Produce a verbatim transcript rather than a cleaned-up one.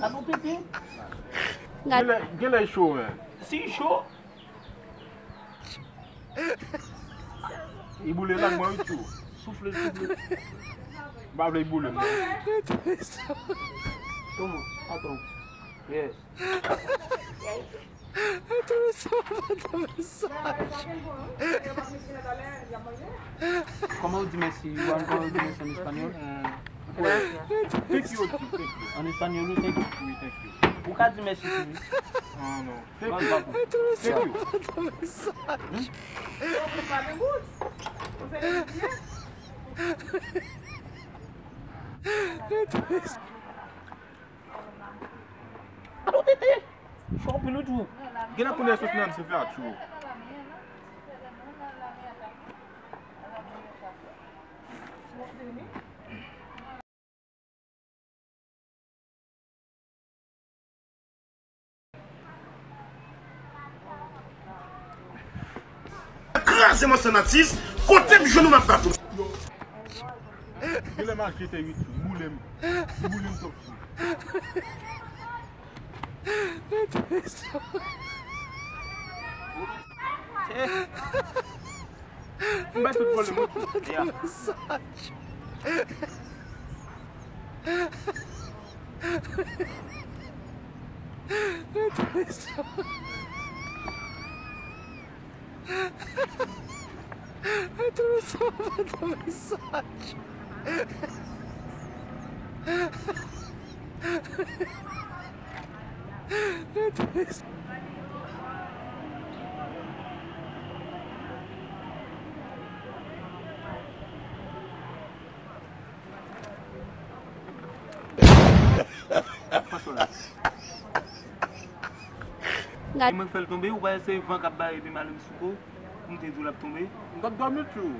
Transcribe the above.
Gad yon tete. Genlè, genlè cho, men. Si cho. Li boule lang mwen, wi, tjou. Soufle, soufle. M pa vle li boule m, non. Kòman? Atann. Yes. Kòman ou di mèsi? Ou konn kòman ou di mèsi an espanyòl? Thank you, thank you. An espanyòl, ou thank you? Wi, thank you. Ou ka di mèsi tou, wi. Ah, non. Thank you. Thank you. Alo, tete. Cho anpil, wi, tjou. Gen la koulè sòs nan se fè a tjou. Kraze m ansanm ak sis, kote m jwenn ou m ap bat ou. Genlè m al jete wi, boule m. Boule m twòp. M bay tout vòlè mwen. Ya. Gad. Mwen fè l tonbe, ou pa wè se van k ap bay epi m ale m sou kò, m te di w l ap tonbe. M t ap dòmi tou.